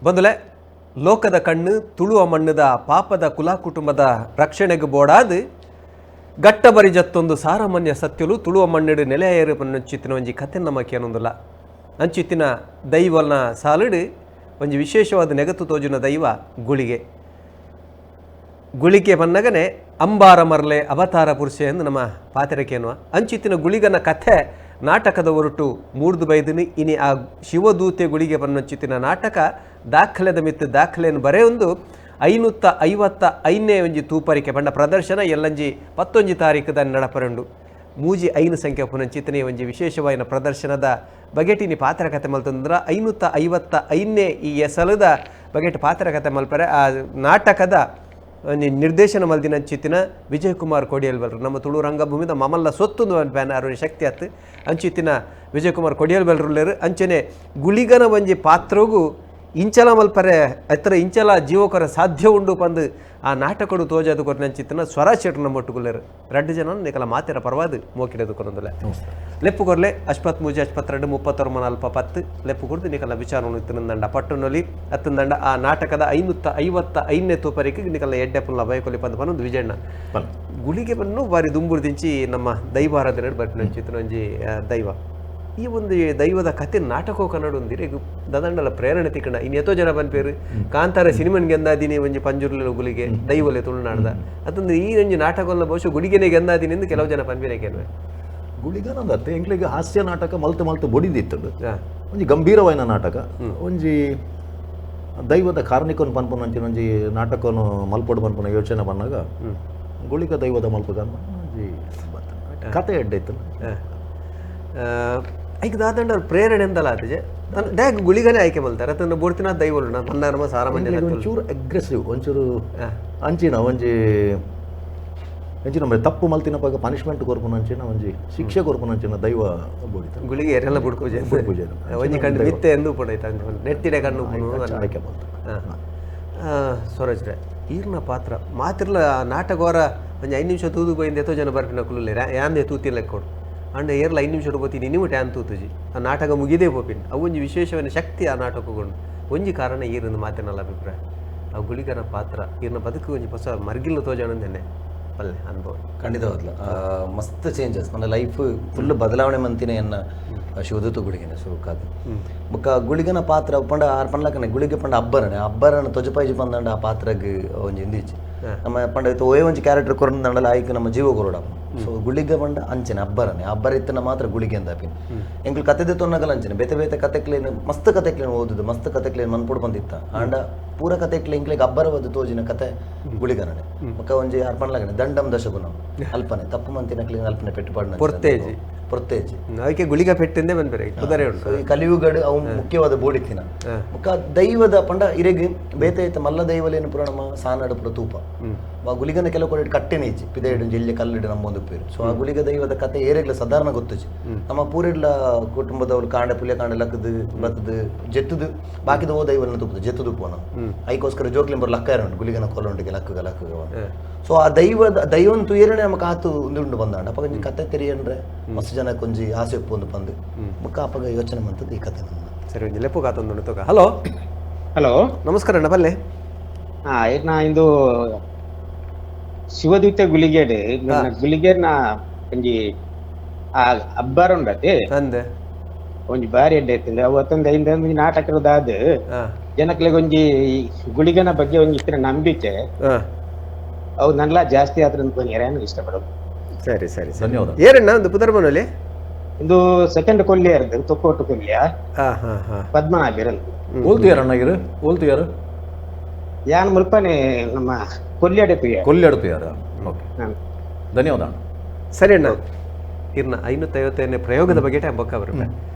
ಬಂದುಲೆ ಲೋಕದ ಕಣ್ಣು ತುಳುವ ಮಣ್ಣದ ಪಾಪದ ಕುಲ ಕುಟುಂಬದ ರಕ್ಷಣೆಗೆ ಬೋಡಾದ್ ಗಟ್ಟ ಬರಿ ಜತ್ತೊಂದು ಸಾರಮಾನ್ಯ ಸತ್ಯಲು ತುಳುವ ಮಣ್ಣಿಡು ನೆಲೆಯರು ಪನ್ನಂಚಿತ್ತಿನ ಒಂಜಿ ಕತೆ ನಮ್ಮ ಕೇನೊಂದುಲ್ಲ. ಅಂಚಿತ್ತಿನ ದೈವನ ಸಾಲುಡು ಒಂಜಿ ವಿಶೇಷವಾದ ನೆಗತು ತೋಜುನ ದೈವ ಗುಳಿಗೆ. ಗುಳಿಗೆ ಪನ್ನಗನೆ ಅಂಬಾರ ಮರ್ಲೆ ಅವತಾರ ಪುರುಷ ಎಂದು ನಮ್ಮ ಪಾತೆರಕೇನುವ. ಅಂಚಿತ್ತಿನ ಗುಳಿಗನ ಕಥೆ ನಾಟಕದ ಹೊರಟು ಮೂರ್ದು ಬೈದಿನಿ. ಇನಿ ಆ ಶಿವದೂತೆ ಗುಳಿಗೆ ಪನ್ನಂಚಿತ್ತಿನ ನಾಟಕ ದಾಖಲೆದ ಮಿತ್ತು ದಾಖಲೆಯನ್ನು ಬರೆಯೊಂದು 555ನೇ ಒಂಜಿ ತೂಪರಿಕೆ ಪಂಡ ಪ್ರದರ್ಶನ ಎಲ್ಲಂಜಿ 11 ತಾರೀಕು ದಾನಿ ನಡಪರುಂಡು. ಮೂಜಿ ಐನು ಸಂಖ್ಯೆ ಪುನಂಚಿತನೆ ಒಂಜಿ ವಿಶೇಷವಾಯಿನ ಪ್ರದರ್ಶನದ ಬಗೆಟಿನಿ ಪಾತ್ರ ಕತೆ ಮಲ್ತಂದ್ರ 555ನೇ ಈ ಎಸಲದ ಬಗೆಟ್ ಪಾತ್ರ ಕತೆ ಮಲ್ಪರೆ ಆ ನಾಟಕದ ಒಂಜಿ ನಿರ್ದೇಶನ ಮಲ್ದಿನ ಅಂಚಿತ್ತಿನ ವಿಜಯಕುಮಾರ್ ಕೊಡಿಯಲ್ ಬಲ್ರು ನಮ್ಮ ತುಳು ರಂಗಭೂಮಿದ ಮಮಲ್ಲ ಸೊತ್ತೊಂದು ಪ್ಯಾನ್ ಅರು ಶಕ್ತಿ ಅತ್ತು ಅಂಚಿತ್ತಿನ ವಿಜಯಕುಮಾರ್ ಕೊಡಿಯಲ್ ಬಲ್ರುಲ್ಲೇರು. ಅಂಚನೆ ಗುಳಿಗನ ಒಂಜಿ ಪಾತ್ರಗೂ ಇಂಚಲ ಮಲ್ಪರೆ ಅತ್ರ ಇಂಚಲ ಜೀವಕೊರ ಸಾಧ್ಯ ಉಂಡು ಪಂದು ಆ ನಾಟಕಡು ತೋಜಾದು ಕೊರ್ನಂಚಿತ್ತಿನ ಸ್ವರಾಜ್ ಶೆಟ್ರು ನಮ್ಮ ಒಟ್ಟುಗುಲ್ಲೇರು. ರಡ್ಡು ಜನ ನಿಕಲ ಮಾತೆರ ಪರವಾದು ಮೋಕಿಡದು ಕೊರೊಂದುಲೆ. ಲೆಪ್ಪು ಕೊರ್ಲೆ ಅಶ್ಪತ್ ಮೂಜಿ ಅಶ್ಪತ್ 2 39 ಅಲ್ಪ 10 ಲೆಪ್ಪು ಕೊರ್ದು ನಿಕಲ ವಿಚಾರ ಇತ್ತಿನಂದಂಡ ಪಟ್ಟುನೊಲಿ ಅತ್ತಂದಂಡ ಆ ನಾಟಕದ 555ನೇ ತೂಪರಿಕೆ ನಿಕಲ ಎಡ್ಡೆ ಪುಲ್ಲ ಬಯಕೊಲಿ ಪಂದು ಪನ್ನೊಂದು ವಿಜಯಣ್ಣ. ಗುಳಿಗೆ ಬನ್ನು ಬಾರಿ ದುಂಬುರ್ದಿಂಚಿ ನಮ್ಮ ದೈವಾರಾಧನೆ ಬರ್ಪಿನಂಚಿತ್ತಿನ ಒಂಜಿ ದೈವ. ಈ ಒಂದು ದೈವದ ಕತೆ ನಾಟಕ ಕನ್ನಡ ಒಂದಿರೆ ದದಂಡಲ ಪ್ರೇರಣೆ ತಿಕ್ಕಣ ಇನ್ನು ಎತ್ತೋ ಜನ ಪನ್ಪೇರು ಕಾಂತಾರ ಸಿನಿಮನ್ ಗೆಂದಾದಿನಿ ಒಂಜಿ ಪಂಜುರ್ಲಿ ಗುಳಿಗೆ ದೈವಲೆ ತುಳುನಾಡ್ದ ಅದೊಂದು ಈ ಒಂಜಿ ನಾಟಕವನ್ನ ಬಹುಶಃ ಗುಳಿಗೆನೆ ಗೆಂದಾದಿನಿ ಎಂದು ಕೆಲವು ಜನ ಪನ್ಪೇರೆ ಕೇಳುವೆ. ಗುಳಿಗನಂದತ್ತೆ ಎಂಕ್ಲೆಗ್ ಹಾಸ್ಯ ನಾಟಕ ಮಲ್ತು ಮಲ್ತು ಬೊಡಿದಿತ್ತು. ಒಂಜಿ ಗಂಭೀರವಾಯಿನ ನಾಟಕ ಒಂಜಿ ದೈವದ ಕಾರ್ಣಿಕನ್ ಪನ್ಪುನ ಅಂಚಿನ ಒಂಜಿ ನಾಟಕನು ಮಲ್ಪೊಡು ಪನ್ಪುನ ಯೋಚನೆ ಬಂದಾಗ ಗುಳಿಗ ದೈವದ ಮಲ್ಪುಗ ಒಂಜಿ ಕತೆ ಎಡ್ಡೆ ಇತ್ತು. ಐಕ್ ದಾದಂಡ ಪ್ರೇರಣೆ ಎಂದಲ್ಲ ಆತಜೆ ಡ್ಯಾಗ್ ಗುಳಿಗನೇ ಆಯ್ಕೆ ಮಲ್ತಾರೆ ಅದನ್ನು ಬೋಡ್ತಿನ ದೈವಲು ಮನ್ನಾರಮ ಸಾರಮಾನ್ಯ ಒಂಚೂರು ಅಗ್ರೆಸಿವ್ ಒಂಚೂರು ಅಂಚಿನ ಒಂಜಿ ಅಂಚಿನ ತಪ್ಪು ಮಲ್ತಿನಪಾಗ ಪನಿಷ್ಮೆಂಟ್ ಕೊರ್ಪುನ ಅಂಚಿನ ಒಂಜಿ ಶಿಕ್ಷೆ ಕೊರ್ಪುನ ಅಂಚಿನ ದೈವ ಬೋಡಿತ. ಗುಳಿಗೆ ಎರೆಲ್ಲ ಬುಡ್ಕೋಜೆ ಪೂಜೆ ಒಂಜಿ ಕಣ್ಣು ಮಿತ್ತೆ ಎಂದು ಪಡೈತ ನೆತ್ತಿಡೆ ಕಣ್ಣು ಆಯ್ಕೆ ಮಲ್ತ. ಸ್ವರಾಜ್ರೆ ಈರ್ನ ಪಾತ್ರ ಮಾತಿರ್ಲ ನಾಟಕವರ ಒಂಜಿ 5 ನಿಮಿಷ ತೂದು ಪೋಯಿಂದ ಎತ್ತೋ ಜನ ಬರ್ಪಿನ ಕುಲ್ಲೇ ಯಾಂದೆ ತೂತಿ ಲೆಕ್ಕೊಡು ಅಂಡ ಏರ್ಲ 5 ನಿಮಿಷ ಪೋತೀನಿ ನೀವು ಟ್ಯಾನ್ ತೂತುಜಿ ಆ ನಾಟಕ ಮುಗಿದೇ ಪೋಪಿನ್ ಅವು ಒಂಜಿ ವಿಶೇಷವಾದ ಶಕ್ತಿ ಆ ನಾಟಕಗೊಂಡು ಒಂಜಿ ಕಾರಣ ಈರೊಂದು ಮಾತಿನಲ್ಲ ಅಭಿಪ್ರಾಯ. ಆ ಗುಳಿಗನ ಪಾತ್ರ ಈರ್ನ ಬದುಕು ಒಂಜಿ ಹೊಸ ಮರ್ಗಿಲ್ಲ ತೋಜಾನಂದೇನೆ ಪಲ್ಲೆ ಅನುಭವ. ಖಂಡಿತವಾಗ್ಲ ಮಸ್ತ್ ಚೇಂಜಸ್ ನನ್ನ ಲೈಫ್ ಫುಲ್ ಬದಲಾವಣೆ ಮಂತಿನ ಎನ್ನ ಶಿವದೂತ ಗುಳಿಗೆನೆ ಸುರುಕಾದ ಬೊಕ್ಕ ಗುಳಿಗನ ಪಾತ್ರ ಪಂಡ ಆರ್ ಪಂಡ್ಲಕನೆ ಗುಳಿಗೆ ಪಂಡ ಅಬ್ಬರನೆ ಅಬ್ಬರನ ತೊಜಪಾಯಿಜಿ ಪಂದಂಡ ಆ ಪಾತ್ರಗ್ ಒಂಜಿ ಇಂದಿಜ್ಜಿ ನಮ್ಮ ಪಂಡ ಇತ್ತು ಓಯ್ ಒಂಜಿ ಕ್ಯಾರೆಕ್ಟರ್ ಕೊರಂದಂಡಲ ಆಯ್ಕೆ ನಮ್ಮ ಜೀವ ಕೊರಡ. ಸೊ ಗುಳಿಗೆ ಪಂಡ ಅಂಚನೆ ಅಬ್ಬರನೆ ಅಬ್ಬರ ಇತ್ತನ ಮಾತ್ರ ಗುಳಿಗೆ ಅಂದಾಪಿನ ಎಂಕುಲು ಕತೆ ತೊನ್ನಗಲ ಅಂಚನೆ ಬೇತೆ ಬೇತೆ ಕತೆಕ್ಲೇನು ಮಸ್ತ್ ಕತೆಕ್ಲೇನು ಓದುದು ಮಸ್ತ್ ಕತೆಕ್ಲೇನು ಮನ್ಪುಡು ಬಂದಿತ್ತ ಆಂಡ ಪೂರ ಕತೆಕ್ಲೆ ಎಂಕ್ಲೆಗ್ ಅಬ್ಬರವಾದ ತೋಜಿನ ಕತೆ ಗುಳಿಗನನೆ ಬೊಕ್ಕ ಒಂಜಿ ಆರ್ ಪಂಡ್ಲಕನೆ ದಂಡಂ ದಶಗುಣ ಅಲ್ಪನೆ ತಪ್ಪು ಮಂತಿನ ಅಲ್ಪನೆ ಪೆಟ್ಟುಪಾಡಿನ ಪೊರ್ತೇಜಿ. ಪೊರ್ತೇಜಿ ಅದಕ್ಕೆ ಗುಳಿಗ ಪೆಟ್ಟಿಂದೇ ಬಂದ್ಬೇರೆ ಕುದರೆ ಉಂಟು. ಈ ಕಲಿಯುಗಡು ಅವು ಮುಖ್ಯವಾದ ಬೋಡಿತ್ತಿನ ಬೊಕ್ಕ ದೈವದ ಪಂಡ ಇರೆಗ್ ಬೇತೆ ಐತ ಮಲ್ಲ ದೈವಲೇನು ಪುರ ನಮ್ಮ ಸಾನಾಡು ಪುರ ತೂಪ ಆ ಗುಳಿಗನ ಕೆಲವು ಕಡೆ ಕಟ್ಟೆನೆ ಇಜ್ಜಿ ಪಿದೆಡು ಜಿಲ್ಲೆ ಕಲ್ಲಿಡು ನಮ್ಮ ಒಂದು ಪೇರು. ಸೊ ಆ ಗುಳಿಗ ದೈವದ ಕತೆ ಏರೆಗ್ಲ ಸಾಧಾರಣ ಗೊತ್ತುಜಿ ನಮ್ಮ ಪೂರೆಡ್ಲ ಕುಟುಂಬದವ್ರು ಕಾಂಡ ಪುಲ್ಯ ಕಾಂಡ ಲಕ್ಕದು ಬತ್ತದು ಜೆತ್ತದು ಬಾಕಿದ ಓ ದೈವಲನ್ನ ತೂಪುದು ಜೆತ್ತದು ಪೋನ ಐಕೋಸ್ಕರ ಜೋಕ್ಲಿಂಬರ್ ಲಕ್ಕ ಇರೋಂಡು ಗುಳಿಗನ ಕೊಲ್ಲೊಂಡಿಗೆ ಲಕ್ಕಗ ಲಕ್ಕಗ. ಸೊ ಆ ದೈವದ ದೈವನ್ ತುಯರನೆ ನಮಕ್ ಆತು ಉಂಡು ಬಂದಾಂಡ ಅಪ್ಪ ಒಂಜಿ ಕತೆ ತೆರಿಯಂದ್ರೆ ಮಸ್ತ್ ಜನ ಕೊಂಜಿ ಆಸೆ ಉಪ್ಪು ಪಂದು ಬೊಕ್ಕ ಅಪ್ಪಗ ಯೋಚನೆ ಮಂತದ್ದು ಈ ಕತೆ ನನ್ನ. ಸರಿ ಒಂಜಿ ಲೆಪ್ಪು ಕಾತೊಂದು ತೋಕ. ಹಲೋ ಹಲೋ ನಮಸ್ಕಾರ ಅಣ್ಣ ಬಲ್ಲೆ. ನಾ ಇಂದು ಶಿವದೂತ ಗುಳಿಗೆಡ್ ಗುಳಿಗೆರ್ನ ಒಂಜಿ ಆ ಅಬ್ಬರ ಉಂಡತೆ ಅಂದೆ ಒಂಜಿ ಬಾರಿ ಎಡ್ಡೆ ಇತ್ತಂದೆ ಅವು ಅತ್ತಂದೆ ಇಂದ ಒಂಜಿ ನಾಟಕದಾದ ಜನಕ್ಲೆಗ್ ಒಂಜಿ ಗುಳಿಗನ ಬಗ್ಗೆ ಒಂಜಿ ಇತ್ತಿನ ನಂಬಿಕೆ ಅವು ನನ್ಲ ಜಾಸ್ತಿ ಆದ್ರ ಇಷ್ಟಪಡೋದು. ಸರಿ ಸರಿ ಸರಿ ಧನ್ಯವಾದ. ಏರಣ್ಣ ಒಂದು ಪುದರ್ಮನಲ್ಲಿ ಇಂದು ಸೆಕೆಂಡ್ ಕೊಲ್ಯ ಇರ್ತದೆ ತೊಕ್ಕೋಟು ಕೊಲ್ಯ ಪದ್ಮನಾಭಿರಂದು. ಓಲ್ತಿಯಾರ ಅಣ್ಣ ಇರು ಓಲ್ತಿಯಾರ ಯಾನ್ ಮುಲ್ಪನೆ ನಮ್ಮ ಕೊಲ್ಯಡೆ ತುಯ ಕೊಲ್ಯಾಡು ತುಯಾರ. ಓಕೆ ಧನ್ಯವಾದ ಅಣ್ಣ. ಸರಿ ಅಣ್ಣ ಇರ್ನ 555ನೇ ಪ್ರಯೋಗದ ಬಗ್ಗೆ ಟೈಮ್ ಬೊಕ್ಕ ಬರುತ್ತೆ.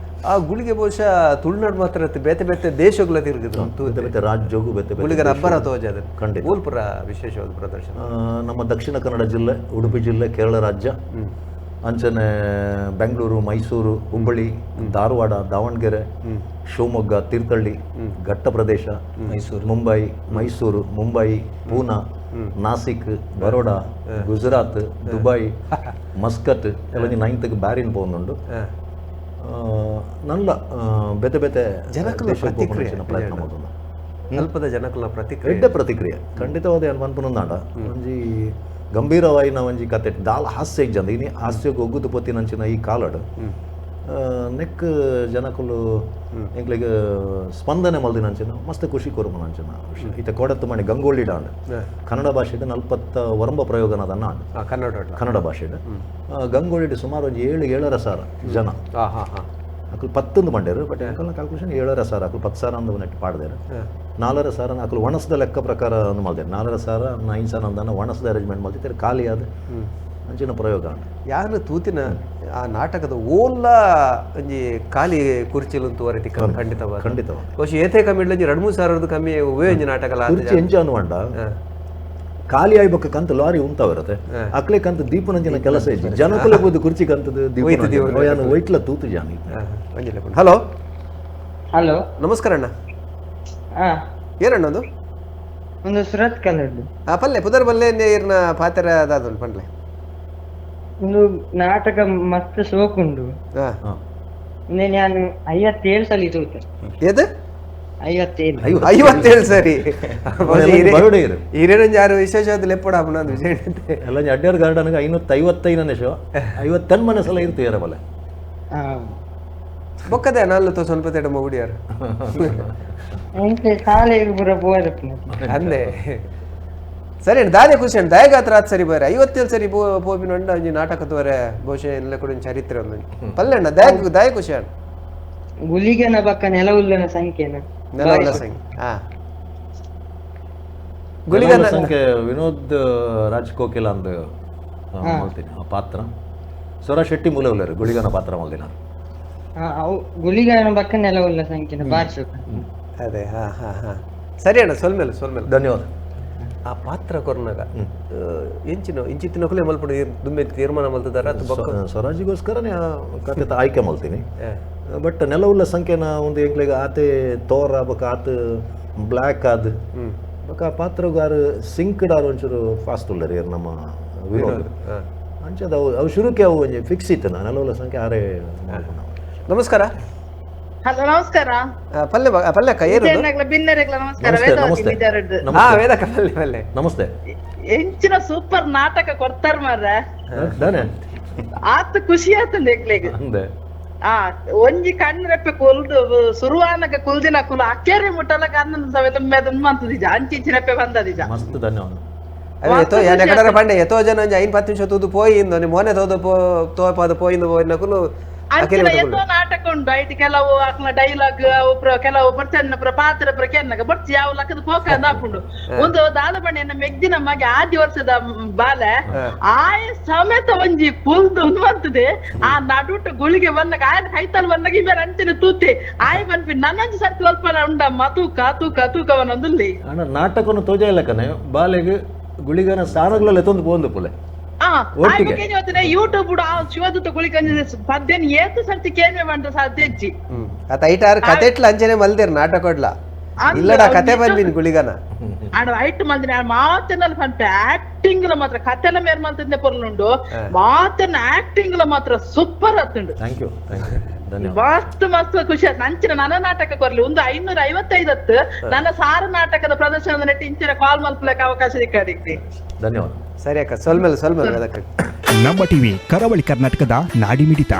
ಆ ಗುಳಿಗೆ ಬಹುಶಃ ತುಳುನಾಡು ಮಾತ್ರ ಬೇತೆ ಬೇತೆ ದೇಶಗಳ ತಿರುಗಿದ್ರು ಬೇತೆ ಬೇತೆ ರಾಜ್ಯಗೂ ಬೇತೆ ಬೇತೆ ಗುಳಿಗರ ಅಬ್ಬರ ತೋಜ ಖಂಡಿತ. ಮೂಲ್ಪುರ ವಿಶೇಷವಾದ ಪ್ರದರ್ಶನ. ನಮ್ಮ ದಕ್ಷಿಣ ಕನ್ನಡ ಜಿಲ್ಲೆ, ಉಡುಪಿ ಜಿಲ್ಲೆ, ಕೇರಳ ರಾಜ್ಯ, ಅಂಚನೆ ಬೆಂಗಳೂರು, ಮೈಸೂರು, ಹುಬ್ಬಳ್ಳಿ, ಧಾರವಾಡ, ದಾವಣಗೆರೆ, ಶಿವಮೊಗ್ಗ, ತೀರ್ಥಹಳ್ಳಿ, ಘಟ್ಟ ಪ್ರದೇಶ, ಮೈಸೂರು, ಮುಂಬೈ, ಮೈಸೂರು, ಮುಂಬೈ, ಪೂನಾ, ನಾಸಿಕ್, ಬರೋಡಾ, ಗುಜರಾತ್, ದುಬೈ, ಮಸ್ಕತ್ ಎಲ್ಲ ನೈನ್ತ್ಗೆ ಬ್ಯಾರಿನ್ ಪೋಂದುಂಡು. ನಲ್ಲ ಬೇತೆ ಬೇತೆ ಜನಕ್ಕುಲ ದೇಶಕ್ಕೆ ಪ್ರತಿಕ್ರಿಯೆ ಪೋಪುನ ಪ್ರಯತ್ನ ಮಲ್ತೊಂದು. ಅಲ್ಪದ ಜನಕುಲ ಪ್ರತಿಕ್ರಿಯೆ ಎಡ್ಡೆ ಪ್ರತಿಕ್ರಿಯೆ ಖಂಡಿತವಾದ ಏನು ಪನ್ಪುನಂದಾಂಡ ಒಂಜಿ ಗಂಭೀರವಾಯಿನ ಒಂಜಿ ಕತೆ ದಾಲ ಹಾಸ್ಯ ಇಜ್ಜಂದ ಇನಿ ಹಾಸ್ಯಕ್ಕೆ ಒಗ್ಗುದು ಪೊತ್ತಿನಂಚಿನ ಈ ಕಾಲಡ್ ನೆಕ್ ಜನಕುಲು ಎಂಕ್ಲೆಗ್ ಸ್ಪಂದನೆ ಮಲ್ದಿನಂಚಿನ ಮಸ್ತ್ ಖುಷಿ ಕೊರುಮನಂಚಿನ ವಿಷಯ. ಇತ್ತೆ ಕೋಡತ್ತು ಮಣಿ ಗಂಗೋಳಿ ಡಾಂಡ್ ಕನ್ನಡ ಭಾಷೆಡ್ 49 ಪ್ರಯೋಗನದನ್ನ ಆಂಡ್ ಕನ್ನಡ ಕನ್ನಡ ಭಾಷೆಡ್ ಗಂಗೋಳಿಡ್ ಸುಮಾರು ಒಂಜಿ 7-7.5 ಸಾವಿರ ಜನ ಅಕುಲು 10 ಮಂಡೇರು ಬಟ್ ಎಂಕಲ್ನ ಕ್ಯಾಲ್ಕುಲೇಷನ್ 7.5 ಸಾವಿರ ಅಕುಲು 10 ಸಾವಿರ ಅಂದು ನೆಟ್ ಪಾಡ್ದೇರು 4.5 ಸಾವಿರ ಅಕುಲು ಒಣಸದ ಲೆಕ್ಕ ಪ್ರಕಾರ ಅಂದು ಮಲ್ದೇರು 4.5 ಸಾವಿರ 9 ಸಾವಿರ ಅಂದನ ಒಣಸದ ಅರೇಂಜ್ಮೆಂಟ್ ಮಲ್ತಿದ್ದಾರೆ ಖಾಲಿ ಅದು ಅಂಚಿನ ಪ್ರಯೋಗ ಯಾರು ತೂತಿನ ಆ ನಾಟಕದ ಓಲ್ಲ ಒಂಜಿ ಖಾಲಿ ಕುರ್ಚಿಲು ವರತಿ ಖಂಡಿತವಾದ ಖಂಡಿತವಾದ ಬಹುಶಃ ಏತೆ ಕಮ್ಮಿ ಒಂಜಿ 2-3 ಸಾವಿರದ ಕಮ್ಮಿ ಒವ್ವೇ ಒಂಜಿ ನಾಟಕ ಕುರ್ಚಿ ಎಂಚ ಅನ್ವಂಡ ಖಾಲಿ ಆಯ್ಬಕ್ಕ ಕಂತ ಲಾರಿ ಉಂತಾವಿರತ್ತೆ ಅಕ್ಲೆ ಕಂತ ದೀಪನಂಚಿನ ಕೆಲಸ ಇಜ್ಜಿ ಜನಕುಲೆ ಹೋದು ಕುರ್ಚಿ ಕಂತದ ದೀಪ ಒಯ್ಟ್ಲ ತೂತು ಜಾನ. ಹಲೋ ಹಲೋ ನಮಸ್ಕಾರ ಅಣ್ಣ. ಏನಣ್ಣ ಅದು ಒಂದು ಸುರತ್ ಕಲರ್ದು ಪಲ್ಲೆ ಪುದರ್ ಬಲ್ಲೆ ನೀರ್ನ ಪಾತ್ರ ಅದಾದ ಪಂಡ್ಲೆ ಒಂದು ನಾಟಕ ಮಸ್ತ್ ಸೋಕುಂಡು. ನಾನು 57 ಸಲ ತೂತೆ. ಏದು 57 57 ಸರಿ ಹಿರೇನಂಜ ಯಾರು ವಿಶೇಷವಾದ ಲೆಪ್ಪಡ ವಿಜಯ ಎಲ್ಲ ಅಡ್ಡಾರ್ ಗಾರ್ಡನ್ಗೆ 555ನೇ ಶೋ 50 ಮನೆ ಸಲ ಇರ್ತೀರ ಬಲ್ಲೆ ಬೊಕ್ಕದೆ ನಾಲ್ಕು ತೋ ಸ್ವಲ್ಪ ತೇಡ ಮಗುಡಿಯಾರು ಅಂದೆ ಸರಿ ದಾದೆ ಖುಷಿ ಅಣ್ಣ ದಯಗಾತ್ರ ಆತ್ ಸರಿ ಬೇರೆ 57 ಸರಿ ಪೋಪಿನ ಉಂಡ ಒಂಜಿ ನಾಟಕ ತೋರೆ ಬಹುಶಃ ಎಲ್ಲ ಕೂಡ ಒಂಜಿ ಚರಿತ್ರೆ ಒಂದು ಪಲ್ಲೆ ಅಣ್ಣ ದಯ ದಯ ಖುಷಿ ಅಣ್ಣ. ಗುಲಿಗನ ಬಕ್ಕ ನೆಲವುಲ್ಲನ ಸಂಖ್ಯೆನ ನೆಲವುಲ್ಲ ಸಂಖ್ಯೆ ಹಾ ಗುಲಿಗನ ಸಂಖ್ಯೆ ವಿನೋದ್ ರಾಜ್ ಕೋಕಿಲ ಅಂದ್ ಮಲ್ತೀನಿ ಆ ಪಾತ್ರ ಸ್ವರ ಶೆಟ್ಟಿ ಮೂಲವ್ಲೇರು ಗುಳಿಗನ ಪಾತ್ರ ಮಲ್ದಿನ ಗುಲಿಗನ ಬಕ್ಕ ನೆಲವುಲ್ಲ ಸಂಖ್ಯೆನ ಬಾರ್ಸು ಅದೇ ಹಾ ಹಾ ಹಾ ಸರಿ ಅಣ್ಣ ಸೊಲ್ಮೇಲೆ ಸೊಲ್ಮೇಲೆ ಧನ್ಯವಾದ. ಆ ಪಾತ್ರ ಕೊರ್ನಾಗ ಎಂಚಿನ ಇಂಚಿತ್ತಿನಕುಲೇ ಮಲ್ಪಡು ದುಂಬೆ ತೀರ್ಮಾನ ಮಲ್ತದಾರ ಸ್ವರಾಜಿಗೋಸ್ಕರನೇ ಕತೆ ಆಯ್ಕೆ ಮಲ್ತೀನಿ. ಬಟ್ ನೆಲವುಲ್ಲ ಸಂಖ್ಯೆನ ಒಂದು ಎಂಕ್ಲೆಗ್ ಆತೆ ತೋರ ಬೊಕ ಆತ ಬ್ಲ್ಯಾಕ್ ಆದ್ ಬೊಕ ಆ ಪಾತ್ರಗಾರ ಸಿಂಕ್ಡ್ ಆರ್ ಒಂಚೂರು ಫಾಸ್ಟ್ ಉಲ್ಲರಿ ನಮ್ಮ ವಿನೋದ್ ಅಂಚದ ಅವು ಅವು ಶುರುಕ್ಕೆ ಅವು ಒಂಜಿ ಫಿಕ್ಸ್ ಇತ್ತು ನೆಲವುಲ್ಲ ಸಂಖ್ಯೆ ಆರೇ. ನಮಸ್ಕಾರ. ಹಲೋ ನಮಸ್ಕಾರ. ಪಲ್ಲೆ ಪಲ್ಲೆಕ್ಕ ಏನು ಬಿನ್ನರೆಗ್ಲ ನಮಸ್ಕಾರ. ವೇದಕ್ಕ ಪಲ್ಲೆ ಪಲ್ಲೆ ನಮಸ್ತೆ. ಎಂಚಿನ ಸೂಪರ್ ನಾಟಕ ಕೊಡ್ತಾರ ಮಾರ್ರೆ, ಆತ ಖುಷಿ ಆತಂದ ಎಂಕ್ಲೆಗ್. ಆ ಒಂಜಿ ಕಣ್ಣು ರೆಪ್ಪೆ ಕುಲ್ದು ಸುರುವಾನಗ ಕುಲ್ದಿನ ಕುಲು ಅಕ್ಕೇರಿ ಮುಟ್ಟಲ ಕಣ್ಣು ಸಮೇತ ಮಂತದಿಜ ಅಂಚಿಂಚಿ ರೆಪ್ಪೆ ಬಂದದಿಜ. ಮಸ್ತ್ ಧನ್ಯವಾದ. ಎತ್ತೋ ಪಂಡೆ ಎತ್ತೋ ಜನ ಒಂಜಿ 5-10 ನಿಮಿಷ ತೂದು ಪೋಯಿಂದು ಮೊನೆ ತೋದು ತೋಪಾದ ಪೋಯಿಂದು ಪೋಯಿನಕುಲು ಅಂಚಿನ ಎತ್ತೋ ನಾಟಕ ಉಂಟು ಐಟ್ ಕೆಲವು ಅಕ್ನ ಡೈಲಾಗ್ ಅವು ಕೆಲವು ಬರ್ಚನ್ನ ಪಾತ್ರ ಕೆನ್ನಗ ಬರ್ಚಿ ಯಾವ ಲಕ್ಕದ ಪೋಕ ಹಾಕೊಂಡು ಒಂದು ದಾದಬಣ್ಣೆಯನ್ನ ಮೆಗ್ದಿನ ಮಗೆ ಆದಿ ವರ್ಷದ ಬಾಲೆ ಆಯ ಸಮೇತ ಒಂಜಿ ಕುಲ್ದು ಬಂತದೆ. ಆ ನಡುಟು ಗುಳಿಗೆ ಬಂದಾಗ ಆಯನ ಕೈತಲ್ ಬಂದಾಗ ಇಬೇರೆ ಅಂಚಿನ ತೂತೆ ಆಯ್ ಬನ್ಪಿ ನನ್ನಂಜಿ ಸರ್ತಿ ಸ್ವಲ್ಪ ಉಂಡಮ್ಮ ತೂಕ ತೂಕ ತೂಕವನೊಂದುಲ್ಲಿ ಅಣ್ಣ ನಾಟಕವನ್ನು ತೋಜ ಇಲ್ಲಕನೆ ಬಾಲೆಗೆ ಗುಳಿಗನ ಸ್ಥಾನಗಳಲ್ಲಿ ಎತ್ತೊಂದು ಪೋಂದು ಪುಲೆ ಯೂಟ್ಯೂಬ್ ಶಿವದೂತ ಗುಳಿಕಂಜ ಪದ್ಯನ ಏತು ಸರ್ತಿ ಕೇಳ್ಮೆ ಬಂದ್ರೆ ಸಾಧ್ಯ ಹೆಚ್ಚಿ ಆತ ಐಟಾರು ಕತೆ ಇಟ್ಲ ಅಂಚನೆ ಮಲ್ದಿರ್ ನಾಟಕ ಇಲ್ಲಡ ಕತೆ ಬಂದಿನಿ ಗುಳಿಗನ ಆಡ ಐಟ್ ಮಂದಿನ ಮಾತನ್ನ ಪನ್ಪೆ ಆಕ್ಟಿಂಗ್ ಲ ಮಾತ್ರ ಕತೆಲ ಮೇರ್ ಮಂತಂದೆ ಪೊರ್ಲುಂಡು ಮಾತನ್ನ ಆಕ್ಟಿಂಗ್ ಲ ಮಾತ್ರ super ಆತುಂಡು. Thank you thank you ಧನ್ಯವಾದ. ಮಸ್ತ್ ಮಸ್ತ್ ಖುಷಿ ಆಯ್ತು. ನಂಚಿನ ನನ್ನ ನಾಟಕ ಕೊರ್ಲಿ ಒಂದು 555 ನನ್ನ ಸಾರ ನಾಟಕದ ಪ್ರದರ್ಶನದ ನೆಟ್ಟು ಇಂಚಿನ ಕಾಲ್ ಮಲ್ಪಲಕ್ಕೆ ಅವಕಾಶ ಸಿಕ್ಕಾದಿಕ್ಕೆ ಧನ್ಯವಾದ. ಸರಿ ಅಕ್ಕ ಸೊಲ್ಮೇಲೆ ಸೊಲ್ಮೇಲೆ ಅದಕ್ಕೆ. ನಮ್ಮ ಟಿವಿ ಕರಾವಳಿ ಕರ್ನಾಟಕದ ನಾಡಿಮಿಡಿತ.